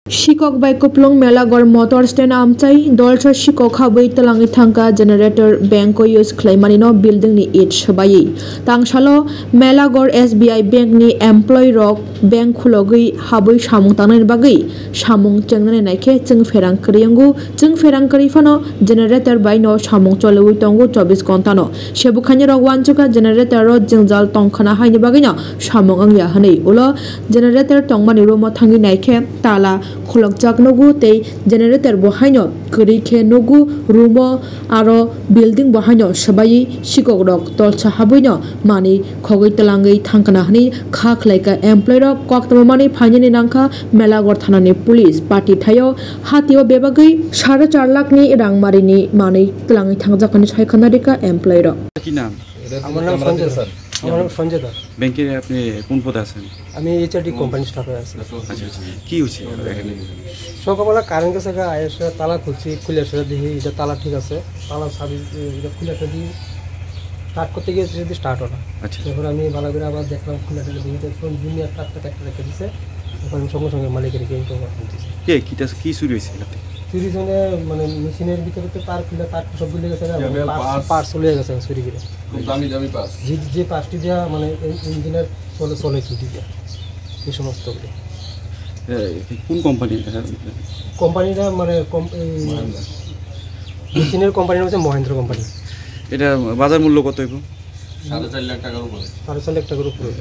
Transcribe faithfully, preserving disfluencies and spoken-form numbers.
Sikok bai Kuplung Melagor motor stand amchai, dolsa sikok habwi twlangwi thangkha generator bank o use khlaimani no building ni it swbaiwi. Tangsalo Melagor S B I bank ni employee rok bank khulogwi habwi samung tangnani bagwi samung chengnani naikhe chwng pherang kwrwi wngo, chwng pherang kwrwi phano generator bai no samung choliwi tongo chobbish ghonta no. Sebukhaini rok uansukha generator o jwngjal tongkhana haini bagwi no samung wngya hwnwi. Ulo generator tongmani room o thangwi naikhe tala khulokjak nugo tei generator bo haino kwrwi khe nugo, room o aro building bo haino swbaiwi sikok rok tolsa habwino manwi khogwi twlangwi thangkana hwnwi kha khlaikha employee rok. Koktwma manwi phainani nangkha Melagor thanani police. Party thaio hatio bebagwi sare char lakh ni rangmarini manwi twlangwi thangjakmani sai khana rikha employee rok. কি নাম? আমার নাম সঞ্জয় দাস। আমার নাম সঞ্জয় দাস। ব্যাংকে আপনি কোন পদে আছেন? আমি এইচআরডি কোম্পানির স্টাফে আছি। আচ্ছা, আচ্ছা। কি হয়েছে এখানে? সকালবেলা কারেন্ট গেছে গা, এসে তালা খুলছি, খুলে এসে দেখি এটা তালা ঠিক আছে, তালা চাবি, এটা খুলে একটা দিয়ে স্টার্ট করতে গিয়ে যদি স্টার্ট হয় না। আচ্ছা। তারপরে আমি ভালো করে আবার দেখলাম, খুলে টুলে দেখি তো কোন দুনিয়া একটা একটা একটা রেখে দিছে। এখন আমি সঙ্গে সঙ্গে মালিকের গিয়ে ইনফর্ম করতেছি। কে, কিটা, কি চুরি হয়েছে এখান থেকে? চুরি হয়েছে মানে, মানে মেশিনের ভিতরে তো তার খুলে, তার সব খুলে গেছে, কেবল পার্টস, পার্টস। পার্টস চলে গেছে চুরি করে। খুব দামি দামি পার্টস। যে, যে পার্টসটি দেওয়া মানে এই ইঞ্জিনের চলে, চলে কি দিয়ে এই সমস্ত। এ, কোন কোম্পানি এটা? কোম্পানিটা মানে কম-, এই মেশিনের কোম্পানিটা হচ্ছে মহেন্দ্র কোম্পানি। এটা বাজার মূল্য কত হইব? সাড়ে চার লাখ টাকার উপরে। সাড়ে চার লাখ টাকার উপরে।